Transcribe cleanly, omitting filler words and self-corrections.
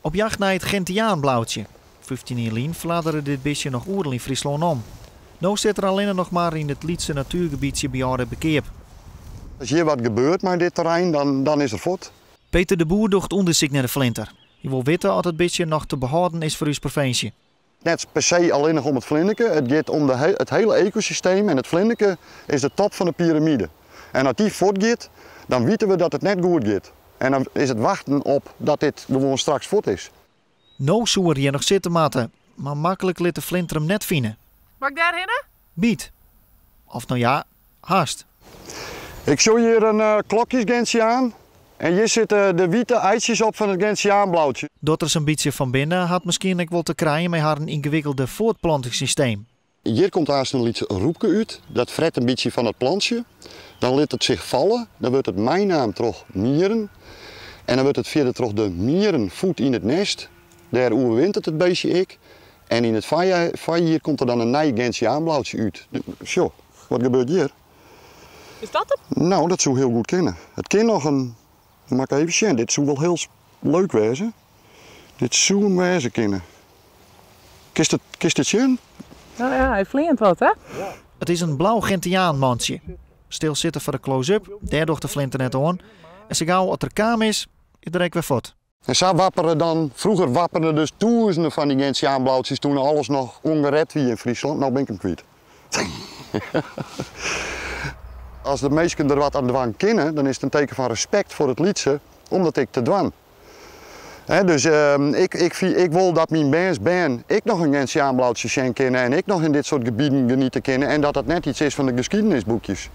Op jacht nei it gentiaanblautsje. 15 jier lyn fladdere dit bistje noch oeral yn Fryslân om. No sit er allinne noch mar yn it lytse natuergebietsje by Aldeberkeap. As hjir wat gebeurt mei dit terrein, dan, dan is er fuort. Peter de Boer docht ûndersyk nei de flinter. Hy wol witte oft it bistje noch te behâlden is foar ús provinsje. Net per se allinnich om it flinterke, it giet om de, it hiele ekosysteem en it flinterke is de top fan de piramide. En as dy fuortgiet, dan witte we dat it net goed giet. En dan is it wachten op dat dit gewoan straks fuort is. No soe er hjir noch sitte moatte, mar maklik lit de flinter him net fine. Moat ik dêrhinne? Byt. Of no ja, hast. Ik sjoch hjir in klokjesgentiaan en hjir sitte de wite eitsjes op fan it gentiaanblautsje. Dat der sa'n bytsje fan binne, hat miskien ek wol te krijen mei harren yngewikkelde fuortplantingssysteem. Hjir komt aanst in lyts rûpke út, dat fret in bytsje fan it plantsje. Dan lit it sich falle, dan wurdt it meinaam troch mieren en dan wurdt it fierder troch de mieren voed yn it nest. Dêr oerwintert it beestje ek en yn it foarjier komt der dan in nij gentiaanblautsje út. Sjoch, wat gebeurt hjir? Is dat 'm? No, dat soe hiel goed kinne. It kin noch in, moat ik even sjen, dit soe wol hiel leuk wêze. Dit soe 'm wêze kinne. Kinst it, kinst it sjen? No ja, hy fleant wat, hè? It is in blau gentiaanmantsje. Stil sitte foar de close-up, dêr docht de flinter net oan. En sa gau as er kaam is, is er ek wer fuort. En sa wappere dan, froeger wapperden dus tûzenen fan dy gentiaanblautsjes toen alles noch ûngerept wie yn Fryslân. No bin ik 'm kwyt. As de minsken der wat oan dwaan kinne, dan is it in teken fan respekt foar it lytse om dat ek te dwaan. dus ik, ik, ik wol dat myn bernsbern ek noch in gentiaanblautsje sjen kinne en ek noch yn dit soart gebieten geniete kinne en dat dat net iets is fan de geskiedenisboekjes.